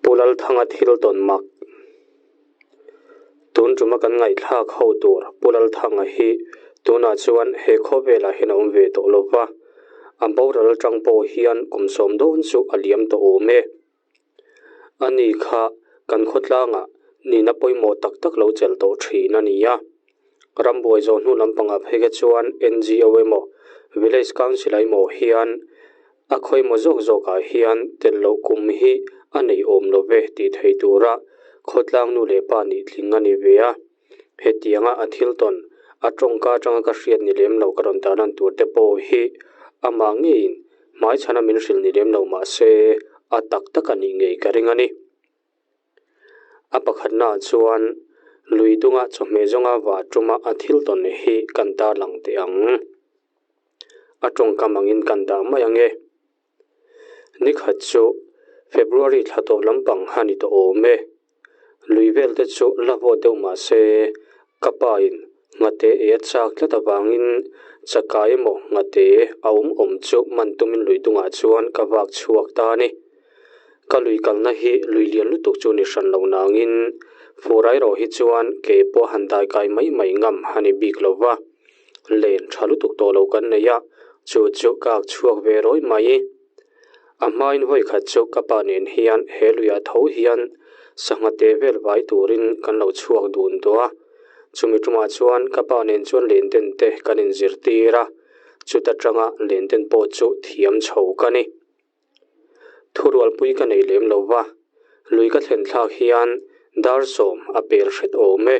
Pu Lalthanga thil tawn mak. Tun tuma kan ngaihthlak ho tur Pu Lalthanga hi tunah chuan he khawvelah hian a awm ve tawh lo va, a boral atang pawh hian kum sawm dawn chu a liam tawh awm e. Ani kha kan khawtlangah nihna pawimawh tak tak lo chelh tawh thin a ni a. Rambuai zawh hnu lampangah phei kha chuan NGO emaw Village Council ah emaw hian a khawimaw zawk zawkah hian tel loh kum hi a nei awm lo ve tih thei tura khawtlang nu leh pa nih tling a ni ve a. Hetianga a thil tawn a tawngka atanga ka hriat ni lem lo ka rawn tarlan tur te pawh hi amah ngeiin hmaichhana min hrilh ni lem lo mah se a tak tak a nih ngei ka ring a ni. A pakhatnaah chuan lui dunga chawhmeh zawnga vah tuma a thil tawn hi kan tarlang teh ang. A tawngkam angin kan dah mai ang e. Nikhat chu February thla tawp lampang a ni tawh awm e. Lui vel te chu la vawt deuh mah se ka pa in nghate ei a chak tlat avangin chakai emaw nghate a awm awm chu man tumin lui dungah chuan ka vak chhuak ta a ni. Ka lui kalna hi lui lian lutuk chu ni hran lo nangin fur erawh hi chuan ke pawh han dai kai mai mai ngam a ni bik lo va, len tha lutuk tawh lo kan nei a, chu chu ka ak chhuak ve rawi mai. A hmain vawi khat chu ka pa nen hian he luiah tho hian sangha te vel vai turin kan lo chhuak dun tawh a, chumi tumah chuan ka pa nen chuan len den te kan inzirtir a, chuta tanga len den pawh chu thiam chho ka ni. Thurualpui ka nei lem lo va, lui ka thlen thlak hian dar sawm a pel hret awm e.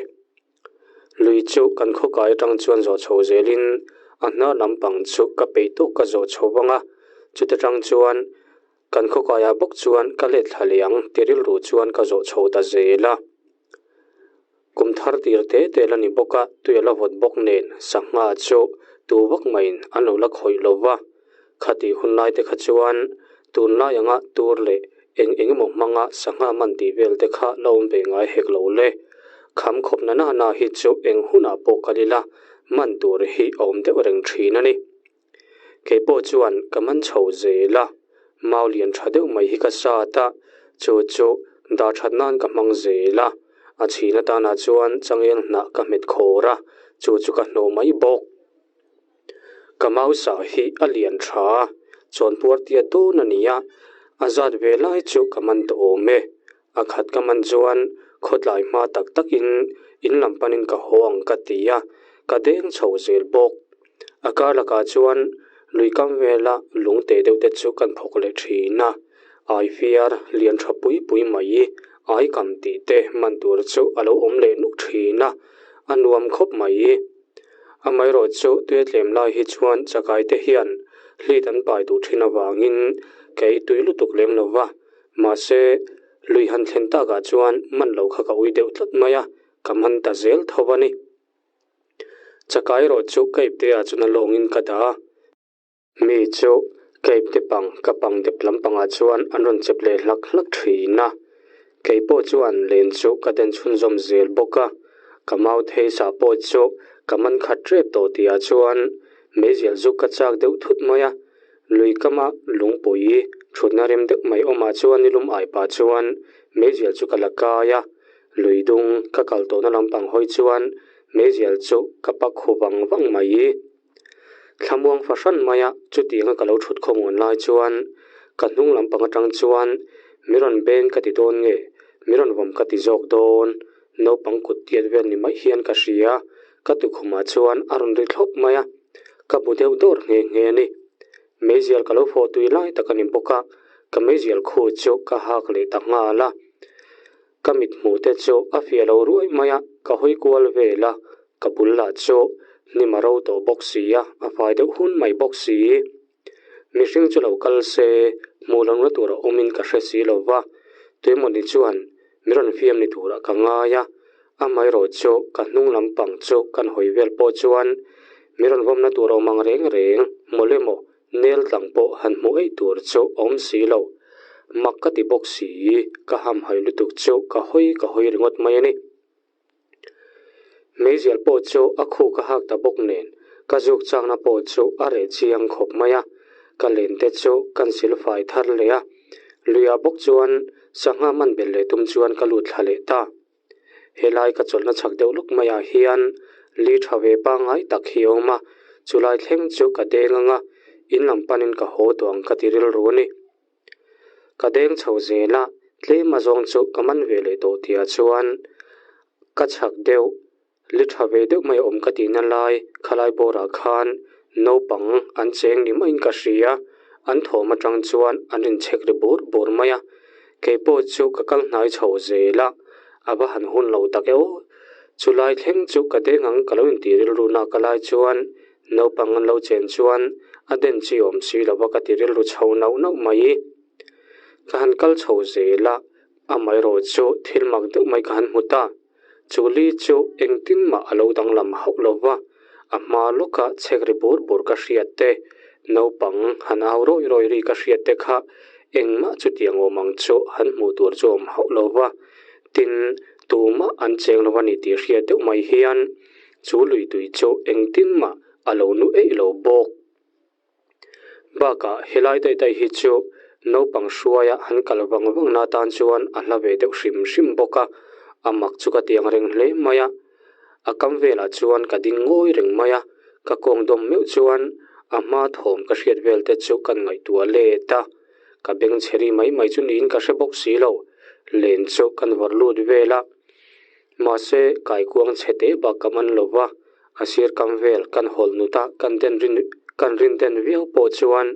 Lui chu kan khawkai atang chuan zawh chho zelin a hnar lampang chu ka peih tawk ka zawh chho vang a, chuta tang chuan kan khawkaiah bawk chuan ka let thla leh ang ti rilru chuan ka zawh chho ta zel a. Kum thar tir te te la ni bawk a, tui a la vawt bawk nen sangha chu tu vak maiin an lo la khawih lo va. Khatih hun lai te kha chuan tunlai anga tur leh eng eng emaw hmanga sangha man tih vel te kha la awm ve ngai hek lo le. Kham khawp na nana hi chu eng hunah pawh kal ila man tur hi a awm deuh reng thin a ni. Kei pawh chuan ka man chho zel a, mau lian tha deuh mai hi ka sat a, chu chu dah that nan ka hmang zel a, a chhin atana chuan changel hnah ka hmet khawr a, chu chu ka hnawh mai bawk. Ka mau sa hi a lian tha a, chawnpuar tia dawn a ni a, a zat ve lai chu ka man tawh awm e. A khat ka man chuan khawtlai hma tak takin in lam panin ka haw ang ka ti a, ka deng chho zel bawk. A kar lakah chuan lui kam vela lung teh deuh te chu kan phawk leh thin a, ai fiar lian tha pui pui mai ai kam tih te man tur chu a lo awm leh nuk thin a, a nuam khawp mai. Amaherawh chu tui a tlem lai hi chuan chakai te hian hlit an pai duh thin avangin kei tui lutuk lem lo va, Mahse, lui han thlen takah chuan man lo kha ka ui deuh tlat mai a, ka man ta zel tho a ni. Chakai erawh chu ka ipte ah chuan a lawngin ka dah a. Mi chu ka ipte pang ka pang dep lampangah chuan an rawn chep leh hlak hlak thin a. Kei pawh chuan len chu ka den chhunzawm zel bawk a, ka mau thei sah pawh chu ka man khat rep tawh tihah chuan meizial zuk ka chak deuh thut mai a. Lui kama lungpui thutna rem deuh mai awmah chuan nilum ai pah chuan meizial chu ka la kai a, lui dung ka kal tawhna lampang hawi chuan meizial chu ka pak hu vang vang mai. Thlamuang fahran maia chutianga ka lo thut khawmuan lai chuan ka hnung lampang atang chuan mi rawn beng ka ti dawn nge mi rawn vawm ka ti zawk dawn naupang kut tiat vel ni mai hian ka hria ka tukhumah chuan a rawn ri thlawp mai a. Ka bu deuh dawr nghe nghe a ni. Meizial ka lo fawh tui lai tak a ni bawk a, ka meizial khu chu ka hak leh ta nghal a. Ka mit hmuh te chu a fiah lo ruai mai a, ka hawi kual vel a, ka bul lah chu hnim a ro tawh bawk si a, a fai deuh hun mai bawk si. Mihring chu lo kal se, hmuh lohna tur a awmin ka hre si lo va, tuemawni chuan mi rawn fiam ni turah ka ngai a, amaherawh chu ka hnung lampang chu kan hawi vel pawh chuan mi rawn vawmna tur a awm ang reng reng mawlh emaw nel tlang pawh han hmuh eih tur chu a awm si lo. Mak ka ti bawk si, ka hamhaih lutuk chu ka hawi ka hawi ringawt mai a ni. Meizial pawh chu a khuk a hak ta bawk nen ka zuk chakna pawh chu a reh chiang khawp mai a, ka len te chu kan sil fai thar leh a. Luiah bawk chuan Sangha man belh leh tum chuan ka lut thla leh ta. Helai ka chawlhna chhak deuh lawk maiah hian li tha ve pangngai tak hi a awm a, chulai thleng chu ka deng ang a, in lam panin ka haw tawh ang ka ti rilru a ni. Ka deng chho zel a, tlem azawng chu ka man ve leh tawh tihah chuan ka chhak deuh Li tha ve deuh mai awm ka tihna lai khalai bawrah khan naupang an cheng ni maiin ka hria, an thawm atang chuan an inchhek ri bur bur mai a, keipawh chu ka kal hnai chho zel a, a va han hun lo tak e aw. Chulai thleng chu ka deng ang ka lo intih rilru nak a lai chuan naupang an lo chen chuan a den chi awm si lo va ka ti rilru chho nauh nauh mai. Ka han kal chho zel a, amaherawhchu thil mak deuh mai ka han hmu ta. Chu li chu engtin mah a lo danglam hauh lo va, a hma lawka chhek ri bur bur ka hriat te, naupang han au rawi rawi ri ka hriat te kha engmah chutiang awm ang chu han hmuh tur chu awm hauh lo va. Tin, tumah an cheng lo a ni tih hriat deuh mai hian chu lui tui chu engtin mah a lo nu eih lo bawk. Bakah helai daih daih hi chu naupang hruaia han kal vang vang na tan chuan a hla ve deuh hrim hrim bawk a, a mak chu ka tiang reng hle mai a. A kam velah chuan ka ding ngawi reng mai a, ka kawng dawm meuh chuan a hma thawm ka hriat vel te chu kan ngaihtuah let a, ka beng chhe ri mai mai chu niin ka hre bawk si lo, len chu kan vawrh lut vel a. Mahse kaikuang chhe teh bak ka man lo va, A sir kam vel kan hawlh nut a, kan den rin kan rin den viau pawh chuan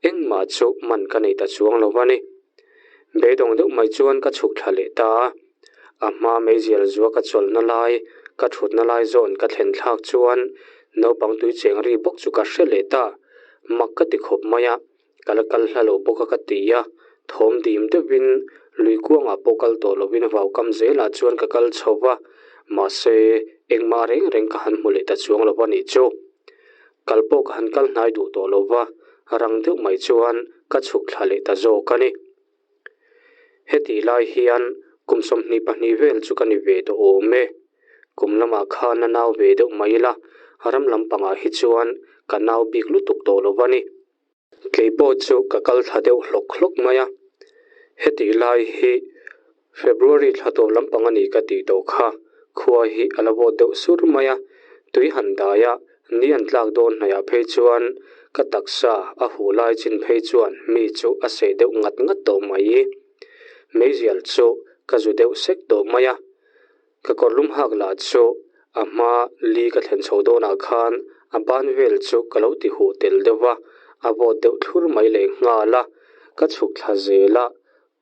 engmah chu man ka nei ta chuang lo va ni. Beidawng deuh mai chuan ka chhuk thla leh ta a, a hma meizial zua ka chawlhna lai, ka thutna lai zawn ka thlen thlak chuan naupang tui cheng ri bawk chu ka hre leh ta, mak ka ti khawp mai a. Ka la kal hla lo bawk a ka ti a, thawm dim deuhin lui kuangah pawh kal tawh lovin vau kam zelah chuan ka kal chho va, mahse engmah reng reng ka han hmu leh ta chuang lo va nih chu. Kal pawh ka han kal hnai duh tawh lo va, rang deuh mai chuan ka chhuk thla leh ta zawk a ni. Hetih lai hian kum 22 vel chu ka ni ve tawh awm e. Kum lamah khan a nau ve deuh mai ila, ram lampangah hi chuan ka nau bik lutuk tawh lo va ni. Kei pawh chu ka kal thla deuh hlawk hlawk mai a, hetih lai hi February thla tawp lampang a ni ka tih tawh kha, khua hi a la vawt deuh sur mai a, tui han dai a, ni an tlak dawn hnaihah phei chuan ka taksa a huh lai chin phei chuan mi chu a seh deuh ngat ngat tawh mai. Meizial chu ka zu deuh sek tawh mai a, Ka kawrlum hak lah chu a hma li ka thlen chho dawnah khan a ban vel chu ka lo ti huh tel deuh va, a vawt deuh thlur mai leh nghal a, ka chhuk thla zel a,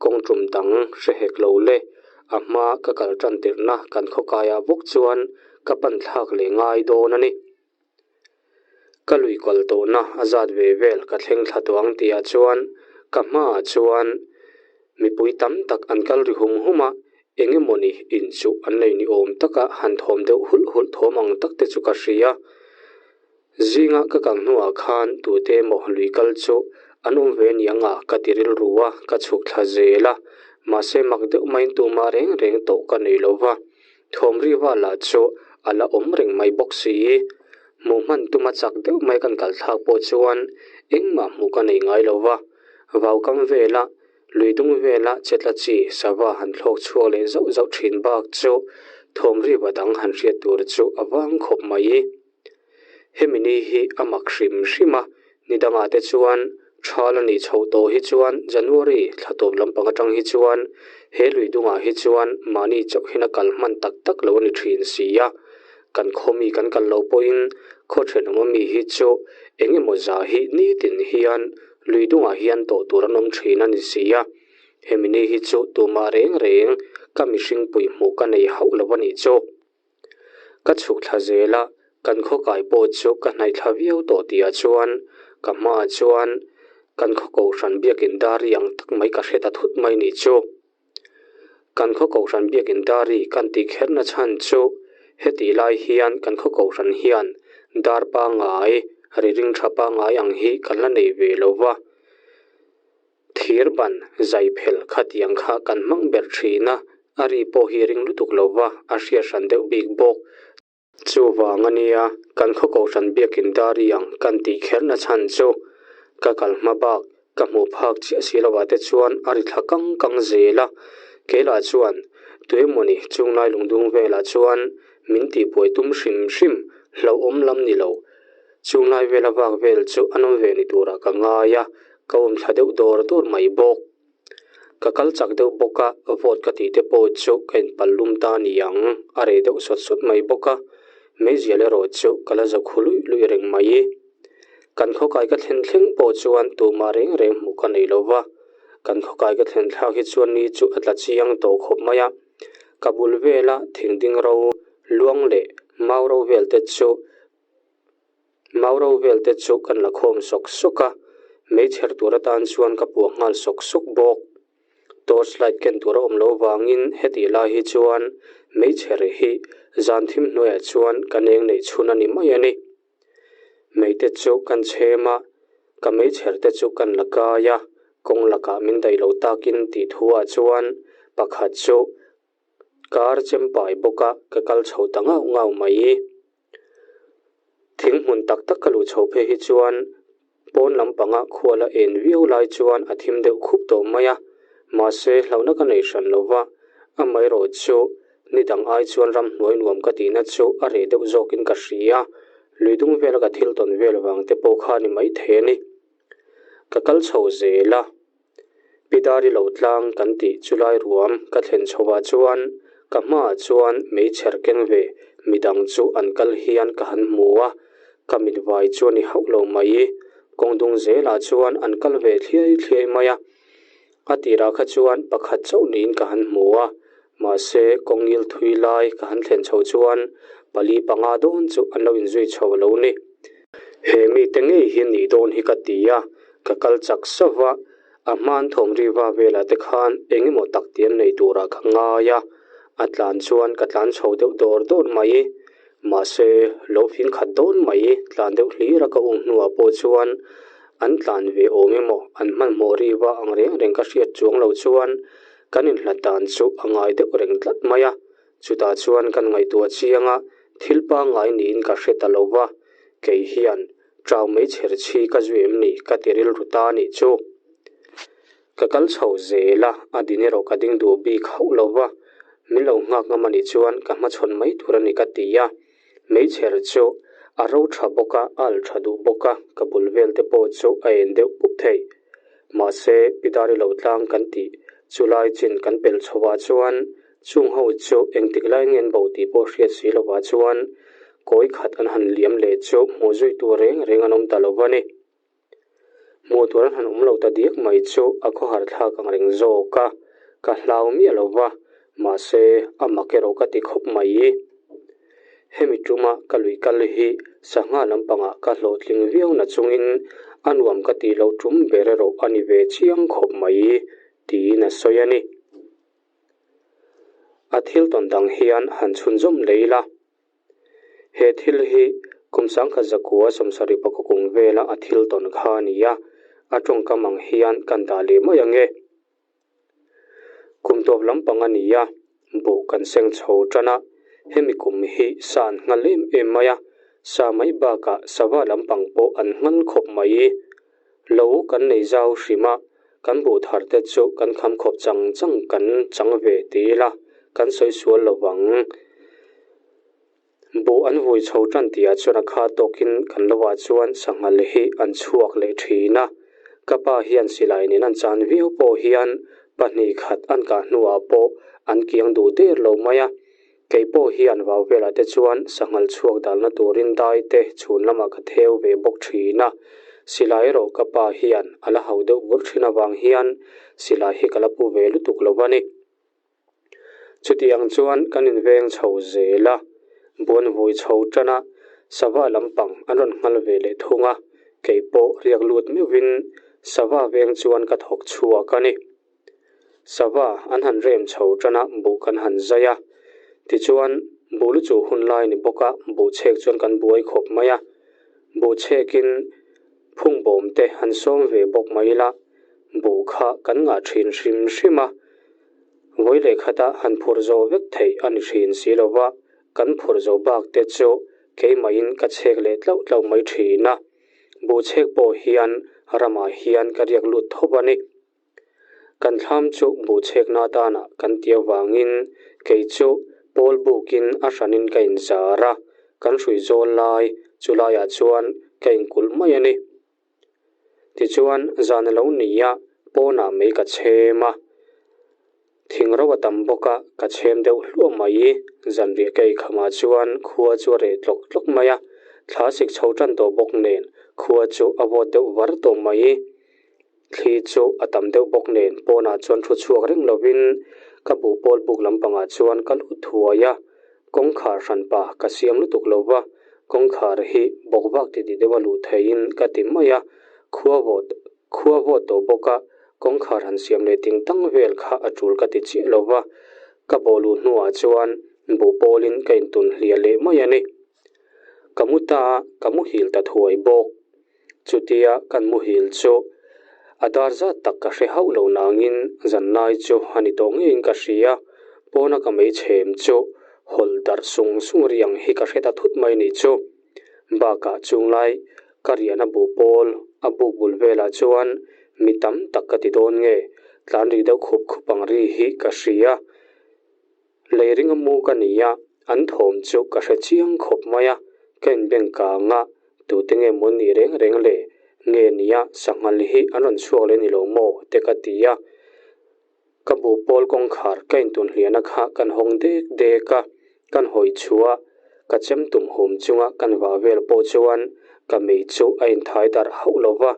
kawng tum dang hre hek lo le, a hma ka kal tan tirhna kan khawkaiah bawk chuan ka pan thlak leh ngai dawn a ni. Ka lui kal tawhna a zat ve vel ka thleng thla tawh ang tihah chuan ka hmaah chuan mipui tam tak an kal ri hum hum a, eng emawni inchuh an nei ni awm taka han thawm deuh hulh hulh thawm ang tak te chu ka hria. Zinga ka kal hnuah khan tute emaw lui kal chu an awm ve niang a ka ti rilru a, ka chhuk thla zel a, mahse mak deuh maiin tumah reng reng tawh ka nei lo va. Thawmri vala chu a la awm reng mai bawk si. Hmuh hman tuma chak deuh mai kan kal thlak pawh chuan engmah hmuh ka nei ngai lo va. Vaukam vela, lui dung vela chetla chi sava han thlawk chhuak leh zauh zauh thin bak chu thawmri va dang han hriat tur chu a vang khawp mai. Hemi ni hi a mak hrim hrim a, ni dangah te chuan thal a nih chhoh tawh hi chuan January thla tawp lampang atang hi chuan he lui dungah hi chuan mahni chauh hian a kal hman tak tak lo a ni thin si a, kan khaw mi kan kal loh pawhin khaw thenawm ami hi chu eng emaw za hi nitin hian lui dungah hian tawh tur an awm thin a ni si a, hemi ni hi chu tumah reng reng ka mihring pui hmuh ka nei hauh lo a nih chu. Ka chhuk thla zel a, kan khaw kai pawh chu ka hnaih thla viau tawh tihah chuan ka hmaah chuan kan khaw kohhran biakin dari ang tak mai ka hre ta thut mai nih chu. Kan khaw kohhran biakin dari kan tih kherna chhan chu hetih lai hian kan khaw kohhran hian dar pangngai, ri ring tha pangngai ang hi kan la nei ve lo va. Thir ban zai phel khatiang kha kan hmang ber thin a, a ri pawh hi ring lutuk lo va, a hriat hran deuh bik bawk. Chuvang a nia, kan khaw kohhran biakin dar i ang kan tih kherna chhan chu ka kal hma bak. Ka hmuh phak chiah si lovah te chuan a ri thla kang kang zel a, keilah chuan tuemawni chunglai lungdung velah chuan min tihbuai tum hrim hrim hlauhawm lam ni lo. Chunglai vela vak vel chu a nawm ve ni turah ka ngai a, ka awm thla deuh dawr dawr mai bawk. Ka kal chak deuh bawk a, vawt ka tih te pawh chu ka inpal lum ta ni ang, a reh deuh sawt sawt mai bawk a, meizial erawh chu ka la zo khu luih luih reng mai. Kan khawkai ka thlen thleng pawh chuan tumah reng reng hmuh ka nei lo va, kan khawkai ka thlen thlak hi chuan ni chu a tla chiang tawh khawp mai a, ka bul vela thing ding ro luang leh mau ro vel te chu mau ro vel te chu kan la khawm sawk sawk a, meichher tur atan chuan ka puah nghal sawk sawk bawk. Torch light ken tur a awm loh vangin hetih lai hi chuan meichher hi zan thim hnuaiah chuan kan eng neih chhun a ni mai a ni. Meite chu kan chhem a, ka meichher te chu kan la kai a, kawng lakah min daih lo takin tih thu ah chuan pakhat chu kar chem pai bawk a, ka kal chho ta ngau ngau mai. Thing hmun tak tak ka luh chho phei hi chuan Pawn lampanga khual a en viau lai chuan a thim deuh khup tawh mai a, mahse hlauhna ka nei hran lo va, amaherawh chu ni dang ai chuan ramhnuai nuam ka tihna chu a reh deuh zawkin ka hria, lui dung vela ka thil tawn vel vang te pawh kha ni maithei a ni. Ka kal chho zel a. Pidari lo tlang kan tih chulai ruam ka thlen chhovah chuan ka hmaah chuan meichher keng ve midang chu an kal hian ka han hmu a, ka mit vai chu a ni hauh lo mai. Kawng dung zelah chuan an kal ve thliai thliai mai a, a tirah kha chuan pakhat chauh niin ka han hmu a, mahse kawng ngil thui lai ka han thlen chho chuan pali panga dawn chu an lo inzui chho lo ni. He mite ngei hi nih dawn hi ka ti a, Ka kal chak sauh a, a hman thawm riva velah te khan eng emaw tak tiam nei turah ka ngai a, a tlan chuan ka tlan chho deuh dawr dawr mai. Mahse, lo fing khat dawn mai, tlan deuh hlir a ka um hnuah pawh chuan an tlan ve awm emaw an hmanhmawh riva ang reng reng ka hriat chuang lo chuan kan inhlat dan chu a ngai deuh reng tlat mai a, chutah chuan kan ngaihtuah chiang a, thil pangngai niin ka hre ta lo va, kei hian Chau mai chher chhi ka zui em ni ka ti rilru ta a nih chu. Ka kal chho zel a, a din erawh ka ding duh bik hauh lo va, min lo nghak ngam a nih chuan ka hmachhawn mai tur a ni ka ti a. Meichher chu a ro tha bawk a, a al tha duh bawk a, ka bul vel te pawh chu a en deuh pup thei. Mahse, Pidari lo tlang kan tih chu lai chin kan pelh chhovah chuan Chung ho chu engtik lai nge an bo tih pawh hriat si lovah chuan kawi khat an han liam leh chu hmuh zui tur reng reng an awm ta lo va ni. Hmuh tur an han awm lo ta diak mai chu a khawhar thlak ang reng zawk a, ka hlau miah lo va, mahse a mak erawh ka ti khawp mai. Hemi tuma ka lui kal hi sangha lampangah ka hlawhtling viau na chungin a nuam ka tih loh tum ber erawh a ni ve chiang khawp mai tiin a sawi a ni. A thil tawn dang hian han chhunzawm leh ila. He thil hi kum sangkhat zakua sawmsarih pakua kum vela a thil tawn kha a ni a, a tawngkam ang hian kan dah leh mai ang e. Kum tawp lampang a ni a, buh kan seng chho tan a, hemi kum hi sa an nghal em em mai a, sa mai bakah sava lampang pawh an nghal khawp mai. Lo kan nei zau hrim a, kan buh thar te chu kan kham khawp chang chang kan chang ve ti ila, kan sawi sual lo vang. Buh an vui chho tan tihah chuan a kha tawkin kan lovah chuan sanghal hi an chhuak leh thin a. Ka pa hian silai nen an chan viau pawh hian pahnih khat an kah hnuah pawh an kiang duh der lo mai a. Kei pawh hian vau velah te chuan sanghal chhuak dalna turin dai te chhun lamah ka theu ve bawk thin a, silai erawh ka pa hian a la hau deuh bur thin avang hian silai hi ka la pu ve lutuk lo a ni. Chutiang chuan kan inveng chho zel a, buan vui chho tan a, sava lampang an rawn nghal ve leh thung a, kei pawh riak lut meuhvin sava veng chuan ka thawk chhuak a ni. Sava an han rem chho tan a, buh kan han zai a. Tichuan, buh lu chu hun lai ni bawk a, buh chhek chuan kan buai khawp mai a. Buh chhekin phung bawm te han sawm ve bawk mai ila, buh kha kan ngah thin hrim hrim a. Vawi leh khata han phurh zawh vek theih a ni thin si lo va, kan phurh zo bak te chu keimahin ka chhek leh tlauh tlauh mai thin a. Buh chhek pawh hian ramah hian ka riak lut tho a ni. Kan thlam chu buhchhekna atana kan tih avangin kei chu pawl bukin a hranin ka inzar a, kan hrui zawl lai chu laiah chuan ka inkulh mai a ni. Tichuan zan a lo ni a, pawnah mei ka chhem a, thing ro a tam bawk a, ka chhem deuh hluah mai. Zanriah ka eikhamah chuan khua chu a reh tlawk tlawk mai a, thla sik chho tan tawh bawk nen khua chu a vawt deuh var tawh mai. Thli chu a tam deuh bawk nen pawnah chuan thu chhuak reng lovin ka buh pawl buk lampangah chuan ka lut thuai a, kawngkhar hranpa ka siam lutuk lo va, kawngkhar hi bawk vak ti ti deuha luh theihin ka ti mai a, khua vawt khua vawt tawh bawk a, kawngkhar han siam leh ting tang vel kha a tul ka ti chiah lo va, ka bawh luh hnuah chuan buh pawlin ka intun hliah leh mai a ni. Ka mu ta a, ka muhil ta thuai bawk. Chutia kan muhil chu a dar zat tak ka hre hauh lo nangin zanlai chu a ni tawh ngeiin ka hria. Pawna ka mei chhem chu hawlh darh sung sung ri ang hi ka hre ta thut mai ni chu. Bakah chunglai ka riahna buh pawl a buk bul velah chuan mi tam tak ka ti dawn nge tlan ri deuh khup khup ang ri hi ka hria. Lei ringa mu ka ni a, an thawm chu ka hre chiang khawp mai a, ka inbeng kang a, tute nge maw ni reng reng le, nge nia sanghal hi an rawn chhuak leh ni lo maw te ka ti a. Ka buh pawl kawngkhar ka intun hliahna kha kan hawng dek dek a, kan hawi chhuah a, ka chem tum hum chunga kan vah vel pawh chuan ka mei chu a inthai darh hauh lo va,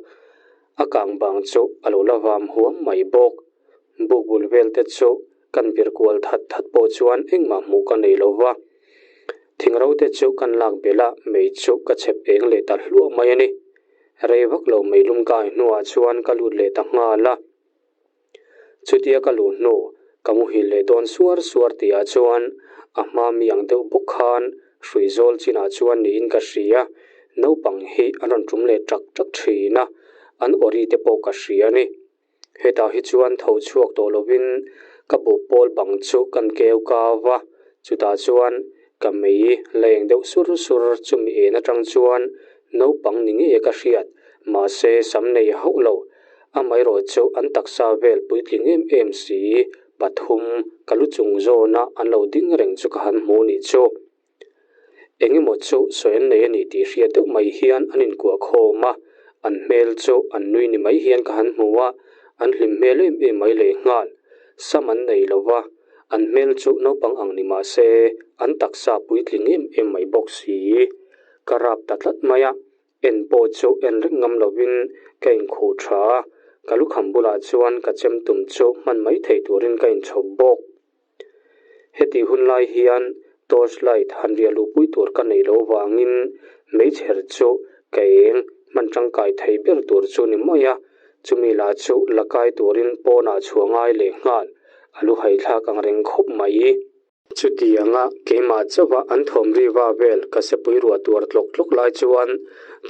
a kang bang chu a lo la vam huam mai bawk. Buk bul vel te chu Kan vir kual that that pawh chuan engmah hmuh ka nei lo va, thingro te chu kan lak belh a, mei chu ka chhep eng leh ta hluah mai a ni. Rei vak lo mei lum kai hnuah chuan ka lut leh ta nghal a. Chutia ka luh hnu ka muhil leh dawn suar suar tihah chuan a hma mi ang deuh bawk khan hrui zawl chinah chuan niin ka hria, naupang hi an rawn tum leh ṭak ṭak ṭhin a, an awri te pawh ka hria a ni. Hetah hi chuan tho chhuak tawh lovin ka buh pawl bang chu kan keu kau va, chutah chuan ka mei la eng deuh sur sur chumi en atang chuan naupang ni ngei a ka hriat, mahse sam nei hauh lo. Amaherawh chu an taksa vel puitling em em si pathum ka lu chung zawna an lo ding reng chu ka han hmu nih chu. Eng emaw chu sawi an nei a ni tih hriat deuh mai hian an inkuah khawm a, an hmel chu an nui ni mai hian ka han hmu a, an hlim hmel em em mai leh nghal. Sam an nei lo va, an hmel chu naupang ang ni mah se an taksa puitling em em mai bawk si. Ka rap ta tlat mai a, en pawh chu en reng ngam lovin ka inkhuh tha a, ka lukham bulah chuan ka chem tum chu hman mai thei turin ka inchhawp bawk. Heti hun lai hian torch light han riah luhpui tur ka neih loh vangin meichher chu ka eng hman tangkai thei ber tur chu ni mai a, chumi lah chu la kai turin pawnah chhuah ngai leh nghal a lu haithlak ang reng khawp mai. Chutianga keimah chauha an thawm ri va vel ka sepui ruah tuar tlawk tlawk lai chuan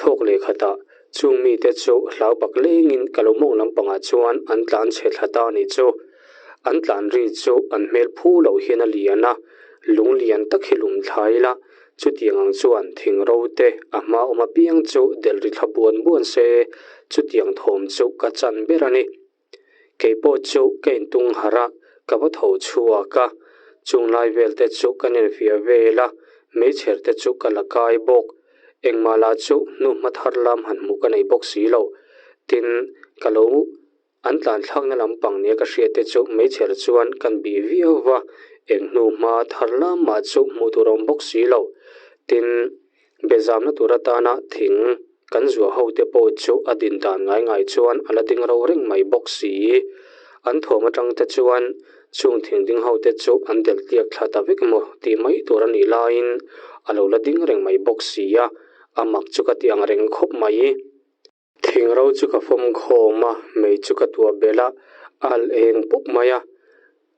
thawk leh khatah chung mite chu hlau bak lengin ka lo mawng lampangah chuan an tlan chhe thla ta a nih chu. An tlan ri chu an hmel phu loh hian a lian a, lung lian tak hi lum thlai ila, chutiang ang chuan thing ro te a hma awm apiang chu delh ri thla buan buan se, chutiang thawm chu ka chan ber a ni. Kei pawh chu ka intung harh a, ka va tho chhuak a, chung lai vel te chu ka nenfiah vel a, meichher te chu ka la kai bawk. Engmah lah chu hnuhma thar lam han hmuh ka nei bawk si lo. Tin, ka lo An tlan thlakna lampang nia ka hriat te chu meichher chuan kan bih viau va, eng hnu hma thar lamah chu hmuh tur a awm bawk si lo. Tin, bezamna tur atana thing kan zuah ho te pawh chu a din dan ngai ngai chuan a la ding ro reng mai bawk si. An thawm atang te chuan chung thing ding ho te chu an delh tliak thla ta vek emaw tih mai tur a nih laiin a lo la ding reng mai bawk si a, a mak chu ka ti ang reng khawp mai. Thingro chu ka fawm khawm a, mei chu ka tuah belh a, a al eng pup mai a,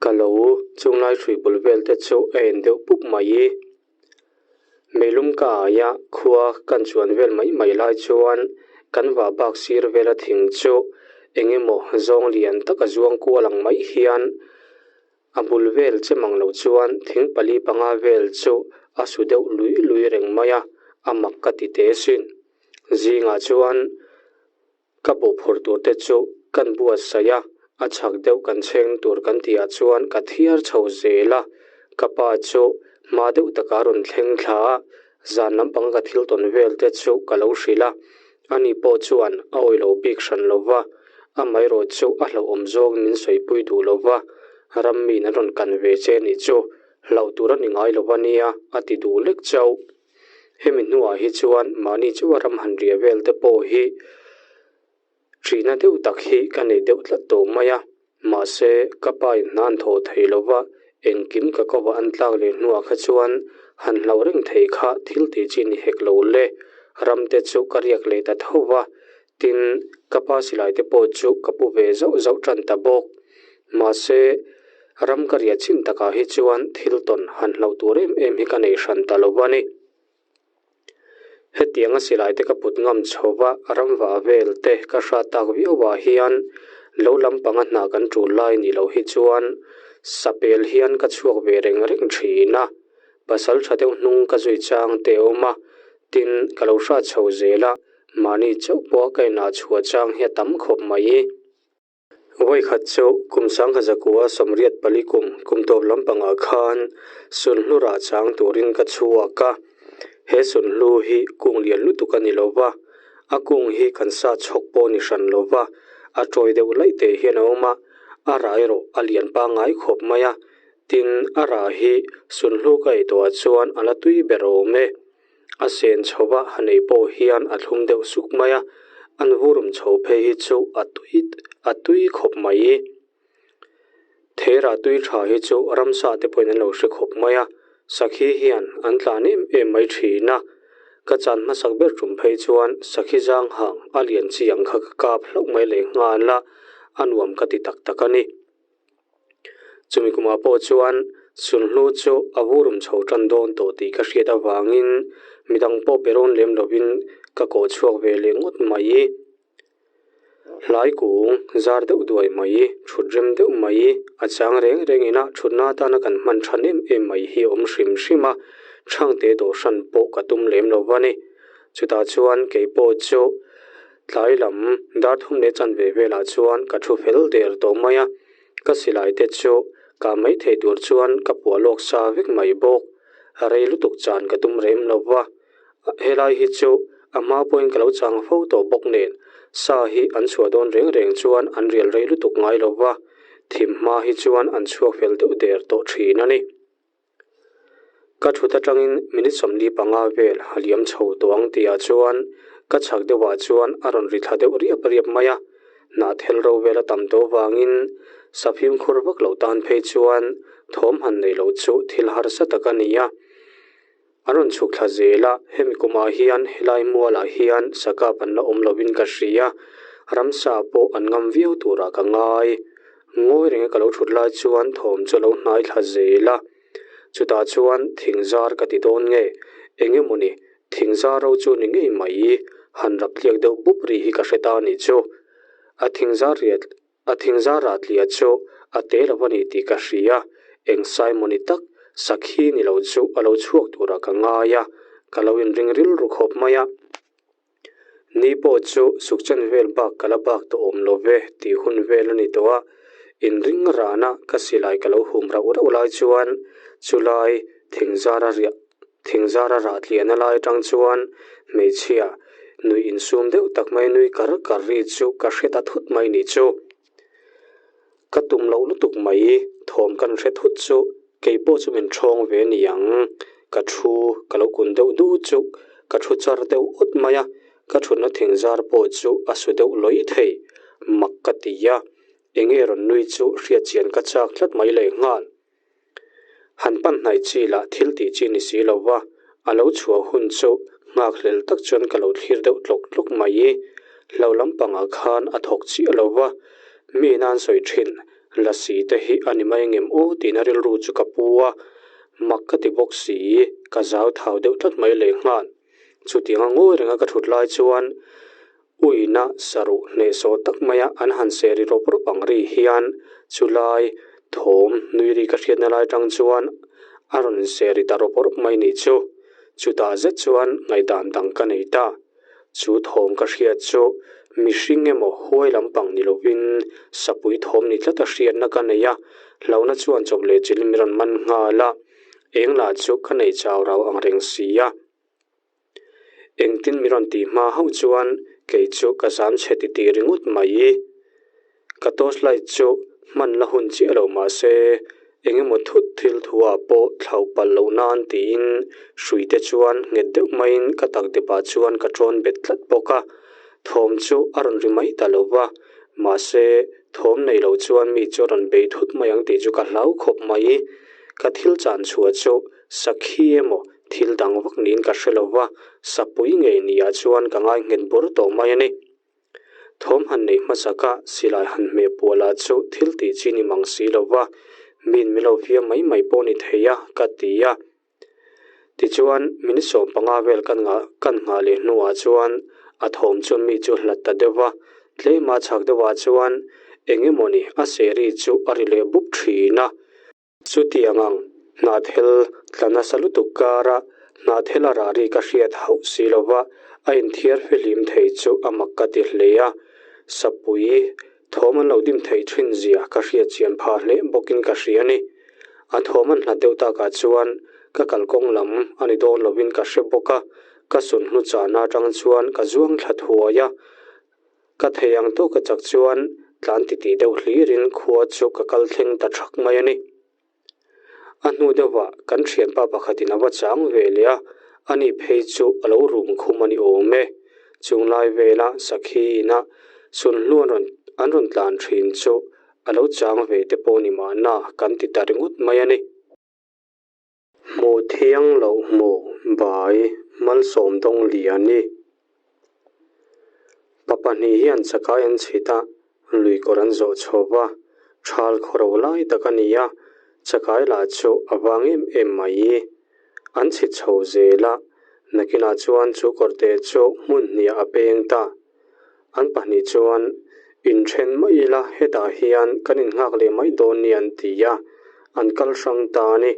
ka lo chunglai hrui bul vel te chu a en deuh pup mai. Meilum ka ai a, khua kan chuan vel mai mai lai chuan kan vah bak sir vela thing chu eng emaw zawng lian tak a zuang kual ang mai hian A bul vel che mang lo chuan thing pali panga vel chu a su deuh lui lui reng mai a, a mak ka ti teh sin. Zingah chuan Ka buh phur tur te chu kan buatsaih a, a chhak deuh kan chheng tur kan tihah chuan ka thiar chho zel a, ka pa chu hma deuh taka rawn thleng thla a, zan lampanga ka thil tawn vel te chu ka lo hrilh a, ani pawh chuan a awih lo bik hran lo va, amaherawh chu a hlauhawm zawng min sawipui duh lo va, ram miin an rawn kan ve che nih chu hlauh tur a ni ngai lo va nia a ti duh lek chauh. Hemi hnuah hi chuan mahni chu a ram han riah vel te pawh hi ṭhihna deuh tak hi ka nei deuh tlat tawh mai a. Mahse, ka pa in hna an thawh thei lo va, engkim ka kovah an tlak leh hnuah kha chuan han hlauh reng thei kha thil tih chi ni hek lo le. Ram te chu ka riak leh ta tho va, tin, ka pa silai te pawh chu ka pu ve zauh zauh ṭan ta bawk. Mahse, ram ka riah chin takah hi chuan thil tawn han hlauh tur em em hi ka nei hran ta lo va ni. Hetianga silai te ka put ngam chho va, ram vah vel te ka hrat tak viau ah hian lo lampanga hna kan tul lai ni loh hi chuan sapel hian ka chhuak ve reng reng thin a. Pasal tha deuh hnung ka zui chang te a awm a, tin ka lo hrat chho zel a, mahni chauh pawh ka inah chhuah chang hi a tam khawp mai. Vawikhat chu kum sangkha zakua 84 kum kum tawp lampangah khan sunhlu rah chang turin ka chhuak a. He sunhlu hi kung lian lutuk a ni lo va, a kung hi kan sa chhawk pawh ni hran lo va, a tawi deuh laih teh hian a awm a, a rah erawh a lian pangngai khawp mai a. Tin, a rah hi sunhlu ka ei tawhah chuan a la tui ber awm e. A sen chho va ha nei pawh hian a thlum deuh suk mai a, an vurum chho phei hi chu a tui a tui khawp mai. Theirah tui tha hi chu ramsa te pawhin an lo hre khawp mai a, sakhi hian an tlan em em mai thin a. Ka chan hmasak ber tum phei chuan sakhi zang hang a lian chi ang kha ka kap hlauh mai leh nghal a, a nuam ka ti tak tak a ni. Chumi kumah pawh chuan sulhnu chu a vurum chho tan dawn tawh tih ka hriat avangin midang pawh pe rawn lem lovin ka kawh chhuak ve leh ngawt mai. Hlai kung zar deuh duai mai, thut rem deuh mai, a chang reng reng ina thutna atana kan hman than em em mai hi a awm hrim hrim a, Chhangte dawhsan pawh ka tum lem lo va ni. Chutah chuan kei pawh chu Tlai lam dar thum leh chanve velah chuan ka thu fel der tawh mai a, ka silai te chu kah mai thei tur chuan ka puah lawk sa vek mai bawk. Rei lutuk chan ka tum rem lo va, helai hi chu a hma pawhin ka lo chang fo tawh bawk nen sa hi an chhuah dawn reng reng chuan an rial rei lutuk ngai lo va, thim hma hi chuan an chhuak fel deuh der tawh thin a ni. Ka thut atangin minute 45 vel a liam chho tawh ang tihah chuan ka chhak deuhah chuan a rawn ri thla deuh riap riap mai a, hnahthel ro vel a tam tawh vangin sa fimkhur vak loh tan phei chuan thawm han neih loh chu thil harsa tak a ni a. An rawn chhuk thla zel a, hemi kumah hian helai mualah hian sakap an la awm lovin ka hria, ramsa pawh an ngam viau turah ka ngai. Ngawi renga ka lo thut lai chuan thawm chu a lo hnai thla zel a, chutah chuan thing zar ka ti dawn nge, eng emawni thing zar ro chu ni ngei mai, han rap tliak deuh bup ri hi ka hre ta a nih chu. A thing zar riat A thing zar rah tliah chu a te lo a ni tih ka hria, eng Simon-i tak sakhi ni lo chu a lo chhuak turah ka ngai a, ka lo inring rilru khawp mai a. Ni pawh chu sukchen vel bak ka la bak tawh awm lo ve tih hun vel a ni tawh a, inring rana ka silai ka lo hum rauh rauh lai chuan chulai thing zara riah Thing zara rah tliahna lai atang chuan hmeichhia nui insum deuh tak mai nui kar kar ri chu ka hre ta thut mai ni chu. Ka tum loh lutuk mai thawm kan hre thut chu kei pawh chu min ṭhawng ve ni ang. Ka thu ka lo kun deuh du chu ka thu char deuh awt mai a, ka thutna thing zar pawh chu a su deuh lawih thei. Mak ka ti a, enge rawn nui chu hriatchian ka chak tlat mai lehnghal. Han pan hnaih chi lah thil tih chi ni si lo va, a lo chhuah hun chu nghakhlel tak chuan ka lo thlir deuh tlawk tlawk mai i, hlo lampangah khan a thawk chiah lo va, mi nan sawi thin lasi te hi a ni mai ngem aw tihna rilru chu ka pu a, mak ka ti bawk si, ka zau thau deuh tlat mai lehnghal. Chutianga ngawi renga ka thut lai chuan Uina saruh hnehsawh tak maia an han seh ri rawp rawp ang ri hian chulai thawm nui ri ka hriatna lai tang chuan a rawn seh ri ta rawp rawp mai nih chu. Chutah zet chuan ngaihdan dang ka nei ta. Chu thawm ka hriat chu Mihring emaw huai lampang ni lovin sapui thawm ni tlat a hriatna ka nei a, hlauhna chuan chawp leh chilh mi rawn man nghal a, eng lah chu ka nei chau rau ang reng si a. Engtin mi rawn tih hma hauh chuan kei chu ka zam chhe titih ringawt mai. Ka torch light chu hman la hun chiah lo mah se eng emaw thut thil thu ah pawh thlauh palh loh nan tiin hrui te chuan nghet deuh maiin ka tak dep ah chuan ka tawn bet tlat bawk a, thawm chu a rawn ri mai ta lo va, mahse thawm nei lo chuan mi chu a rawn bei thut mai ang tih chu ka hlau khawp mai. Ka thil chan chhuah chu sakhi emaw thil dang vak niin ka hre lo va, sapui ngei ni ah chuan ka ngai nghet bur tawh mai a ni. Thawm han neih hmasaka silai han hmeh puah lah chu thil tih chi ni mang si lo va, min mi lo fiam mai mai pawh ni thei a, ka ti a. Tichuan, minute 15 vel kan nghah kan nghah leh hnuah chuan a thawm chuan mi chu hlat ta deuh va, tlema chhak deuhah chuan eng emawni a seri chu a ri leh bup thin a. Chutiang ang, hnahthel tla nasa lutuk kara hnahthel a rah ri ka hriat hauh si lova a inthiar fihlim thei chu a mak ka ti hle a. Sapui thawm an lo dim theih thin zia ka hriat chian phah hle bawkin ka hria a ni. A thawm an hlat deuh takah chuan ka kalkawng lam a ni dawn lovin ka hre bawk a, ka sunhlu chahna atang chuan ka zuang thla thuai a. Ka thei ang tawk a chak chuan tlan titih deuh hlirin khua chu ka kal thleng ta thak mai a ni. A hnu deuhah kan thianpa pakhatin a va chang ve leh a, ani phei chu a lo rum khum a ni awm e. Chunglai vela sakhi ina sunhlu an rawn an rawn tlan thin chu a lo chang ve te pawh ni mahna kan ti ta ringawt mai a ni. Hmuh thiang loh hmuh bai malsawm dawng lian i. Pa pahnih hian chakai an chhit a, lui kawr an zawh chho va, thal khawro lai tak a ni a, chakai lah chu a vang em em mai i. An chhit chho zel a, nakinah chuan chu kawrte chu hmun hniah a peng ta. An pahnih chuan, Inthen mai ila hetah hian kan innghak leh mai dawn ni an ti a, an kal hrang ta a ni.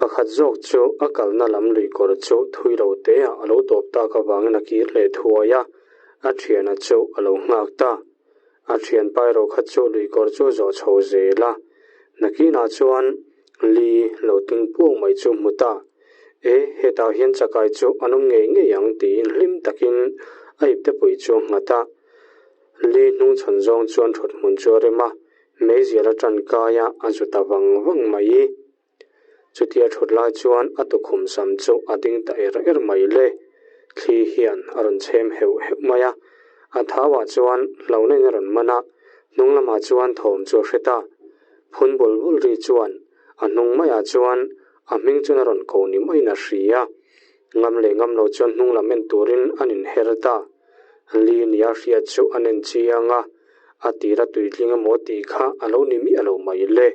Pakhat zawk chu a kalna lam lui kawr chu thui lo teah a lo tawp tak avangin a kir leh thuai a, a thiana chu a lo nghak ta. A thianpa erawh kha chu lui kawr chu a zawh chho zel a, nakinah chuan li lo ting puang mai chu hmu ta. E, hetah hian chakai chu an awm ngei ngei ang tiin hlim takin a iptepui chu a nghat a. Li hnung chhawn zawng chuan thut hmun chu a rem a, meizial a tan kai a, a zu ta vang vang mai. Chutia thut lai chuan a tukhum sam chu a ding ta er er mai le. Thli hian a rawn chhem heuh heuh mai a, a thauah chuan hlauhna in a rawn man a, hnung lamah chuan thawm chu a hre ta. Phun bul bul ri chuan a hnung maiah chuan a hming chuan a rawn ko ni maiin a hria. Ngam leh ngam lo chuan hnung lam en turin an inher ta. Li nia hriat chu an en chiang a, a tira tuitling emaw tih kha a lo ni miah lo mai le.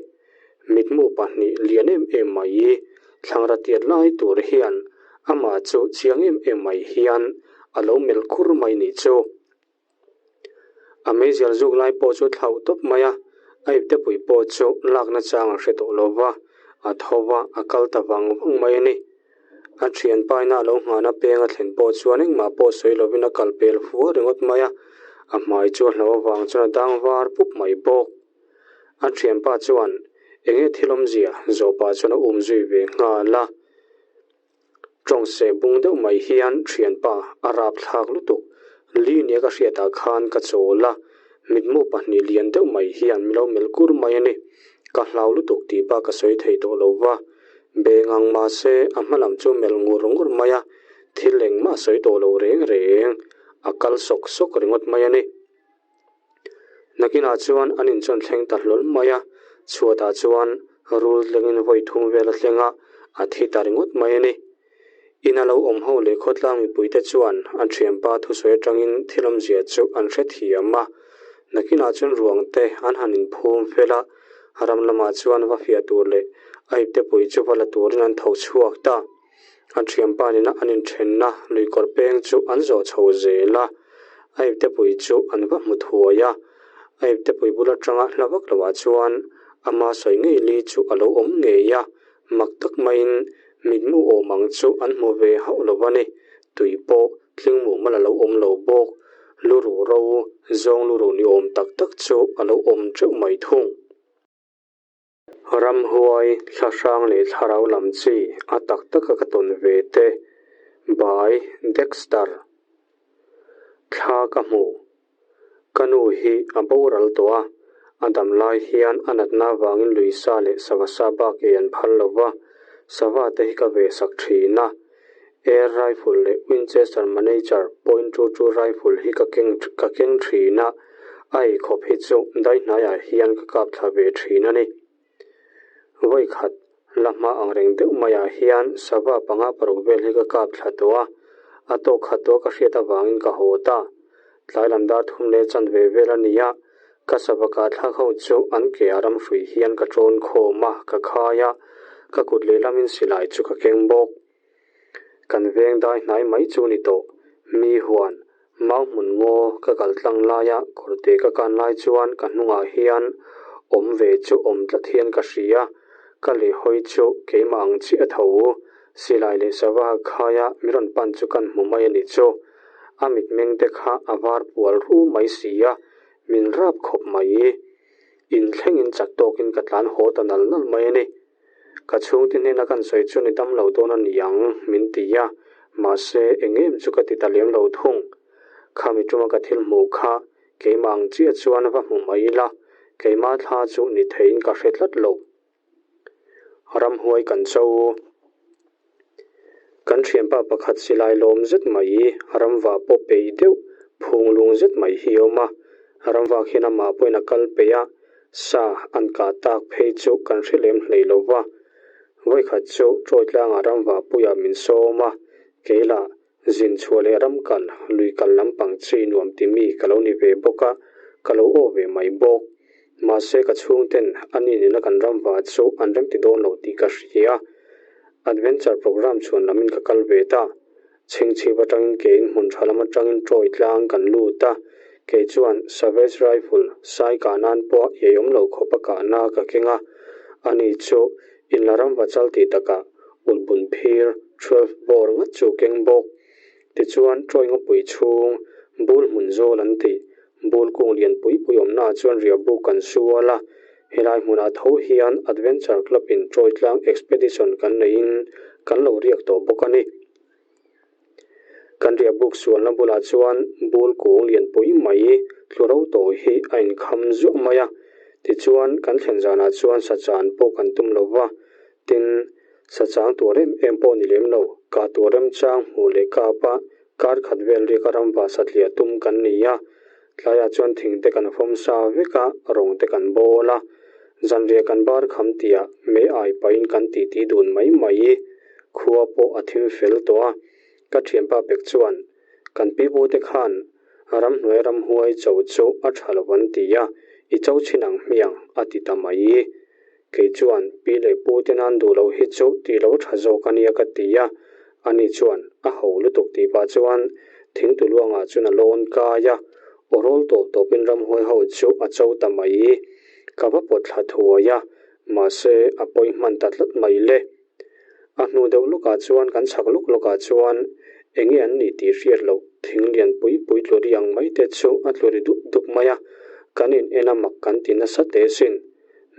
Mitmu pahnih lian em em mai thlangra tiat lai tur hian amah chu chiang em em mai hian a lo melh khur mai nih chu. A meizial zuk lai pawh chu thlauh tawp mai a, a iptepui pawh chu lakna chang a hre tawh lo va, a tho va, a kal ta vang vang mai a ni. A thianpa ina a lo nghahna peng a thlen pawh chuan engmah pawh sawi lovin a kal pel fua ringawt mai a, a hmai chu a hlo avang chuan a dang var pup mai bawk. A thianpa chuan enge thil awmzia zawhpa chuan a um zui ve nghal a. Tawng seh bung deuh mai hian thianpa a rap thlak lutuk. Li nia ka hriatah khan ka chawl a, mitmu pahnih lian deuh mai hian min lo melh kur mai a ni. Ka hlau lutuk tih bak ka sawi thei tawh lo va. Beng ang mahse a hma lam chu melh ngur ngur mai a, thil engmah a sawi tawh lo reng reng. A kal sawk sawk ringawt mai a ni. Nakinah chuan an inchawn thleng ta hlawl mai a, chhuatah chuan rul tlengin vawi thum vel a thleng a, a thi ta ringawt mai a ni. Ina lo awm ho leh khawtlang mipuite chuan an thianpa thusawi atangin thil awmzia chu an hrethiam a, nakinah chuan ruang te an han inphum fel a, ram lamah chuan va fiah tur leh a iptepui chu va la turin an tho chhuak ta. A thianpa nena an inthenna luikawr peng chu an zawh chho zel a, a iptepui chu an va hmu thuai a. A iptepui bul atanga hla vak loah chuan ama sawi ngei li chu a lo awm ngei a, mak tak maiin mitmu awm ang chu an hmu ve hauh lo a ni. Tui pawh. Tling mumal a lo awm lo bawk. Luruh ro, zawng luruh ni awm tak tak chu a lo awm teuh mai thung. Ramhuai, thlahrang leh thlarau lam chi a tak taka ka tawn ve te by Dexter. Thla ka hmu. Ka nu hi a boral tawh a, a dam lai hian a natna avangin lui sa leh sava sa bak ei an phal lo va, sava te hi ka ve sak thin a. Air rifle leh Winchester Manager point two two rifle hi ka keng ka keng thin a, a eikhawp hi chu daihnaiah hian ka kap thla ve thin a ni. Vawi khat la hma ang reng deuh maiah hian sava panga paruk vel hi ka kap thla tawh a, a tawk khat tawh ka hriat avangin ka haw ta. Tlai lam dar thum leh chanve vel a ni a, ka sava kah thlak ho chu an ke a ram hrui hian ka ṭawn khawm a, ka khai a, ka kut lehlamin silai chu ka keng bawk. Kan veng dai hnai mai chu ni tawh. Mi huan, mau hmun ngaw ka kal tlang laia kawrte ka kan lai chuan ka hnungah hian awm ve chu awm tlat hian ka hria. Ka lehhawi chu keimah ang chiah a tho. Silai leh sava khaia mi rawn pan chu kan hmu mai a nih chu. A mitmeng te kha a var pual ru mai si a, min rap khawp mai. Inthlengin chak tawkin ka tlan haw ta nal nal mai a ni. Ka chhungte hnena kan sawi chu ni dam lo dawn a ni ang, min ti a, mahse eng em chu ka ti ta lem lo thung. Khami tuma ka thil hmuh kha keimah ang chiah chuan va hmu mai ila, keimah thla chu ni theiin ka hre tlat lo. Ramhuai kan cho. Kan thianpa pakhat silai lawm zet mai, ramva pawh peih deuh, phung lung zet mai hi a awm a. Ramva khian amah pawhin a kal peih a, sa an kah tak phei chu kan hre lem hlei lo va. Vawikhat chu Troy tlangah ramva puiah min sawm a, keilah Zin chhuah leh ram kal, lui kal lampang chi nuam ti mi ka lo ni ve bawk a, ka lo aw ve mai bawk. Mahse ka chhungten a ni nena kan ram va chu an remti dawn lo tih ka hria. Adventure programme chhuan lamin ka kal ve ta. Chhingchhip atangin kein hmun tha lam atangin Troy tlang kan lut a, kei chuan Savage rifle sai kah nan pawh iai awm lo khawp a kahna ka keng a, ani chu inla ram va chal tih takah ulhbun phir 12 bore ngat chu keng bawk. Tichuan, Troy ngawpui chhung bul hmun zawl an tih, bul kung lian pui pui awmnaah chuan riahbuk kan sual a. Helai hmunah tho hian Adventure Club in Troy tlang expedition kan neihin kan lo riak tawh bawk a ni. Kan riahbuk sualna bulah chuan bul kung lian pui mai tlu ro tawh hi a inkham zuah mai a. Tichuan, kan thlen zanah chuan sachan pawh kan tum lo va, tin, sachang tur em em pawh ni lem lo, kah tur remchang hmuh leh kap a, kar khat vel riaka ramva satliah tum kan ni a. Tlaiah chuan thing te kan fawm sa vek a, rawng te kan bawl a. Zanriah kan bar kham tihah mei ai pahin kan titi dun mai mai. Khua pawh a thim fel tawh a, ka thianpa pek chuan kan pipute khan ramhnuai ramhuai cho chu a tha lo an ti a, i cho chhin ang hmiang a ti ta mai. Kei chuan pi leh pute nan duh loh hi chu tih lo tha zawk a nia ka ti a, ani chuan a ho lutuk tih pah chuan thingtuluangah chuan a lawn kai a, aw rawl tawp tawpin ramhuai ho chu a cho ta mai. Ka va pawt thla thuai a, mahse a pawi hman ta tlat mai le. A hnu deuh lawkah chuan kan chhak lawk lawkah chuan eng nge an nih tih hriat loh thing lian pui pui tlu ri ang mai te chu a tlu ri dup dup mai a, kan in en a mak kan ti nasa teh sin.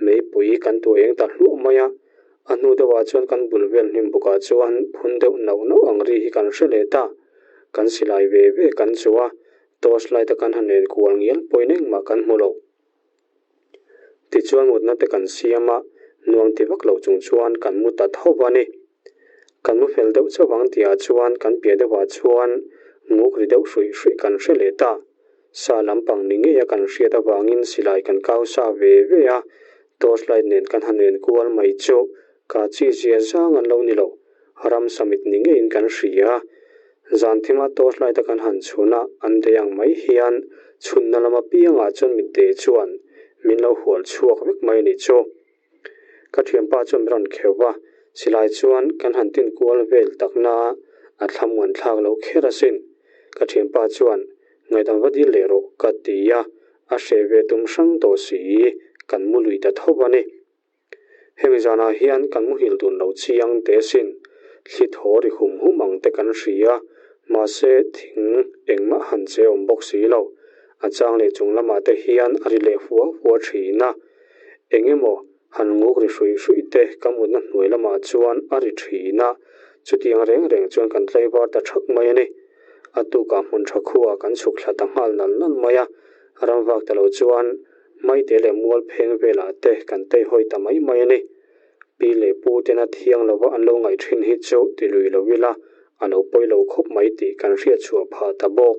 Meipui kan tu eng ta hluah mai a, a hnu deuhah chuan kan bul vel hnim bukah chuan phun deuh nauh nauh ang ri hi kan hre leh ta. Kan silai ve ve kan chu a, torch light a kan han en kual ngial pawhin engmah kan hmu lo. Tichuan mutna te kan siam a, nuam ti vak lo chung chuan kan mu ta tho va ni. Kan mu fel deuh chauh ang tihah chuan kan piah deuhah chuan nguk ri deuh hruih hruih kan hre leh ta. Sa lampang ni ngeia kan hriat avangin silai kan kau sa ve ve a, torch light nen kan han en kual mai chu ka chi zia zang an lo ni lo. Ram samit ni ngeiin kan hria. Zan thima torch light a kan han chhun a, an dei ang mai hian chhunna lam apiangah chuan mitdei chuan min lo hual chhuak vek mai a nih chu. Ka thianpa chuan min rawn kheuh va, silai chuan kan han tin kual vel takna a thlamuan thlak loh kher asin. Ka thianpa chuan ngaihdam va dil leh rawh ka ti a, a hreh ve tum hrang tawh si, kan mu lui ta tho a ni. Hemi zanah hian kan muhil dun lo chiang teh asin, thli thaw ri hum hum ang te kan hria. Mahse, thing engmah han che awm bawk si lo. A chang leh chung lamah te hian a ri leh hua hua thin a. Eng emaw han nguk ri hruih hruih te ka mutna hnuai lamah chuan a ri thin a. Chutiang reng reng chuan kan tlaivar ta thak mai a ni. A tukah hmun tha khuaah kan chhuk thla ta nghal nal nal mai a. Ram vak ta lo chuan Maite leh mual pheng velah te kan teihawi ta mai mai a ni. Pi leh pu tena thiang lova an lo ngaih thin hi chu ti lui lo ila, a lo pawi lo khawp mai tih kan hriatchhuah phah ta bawk.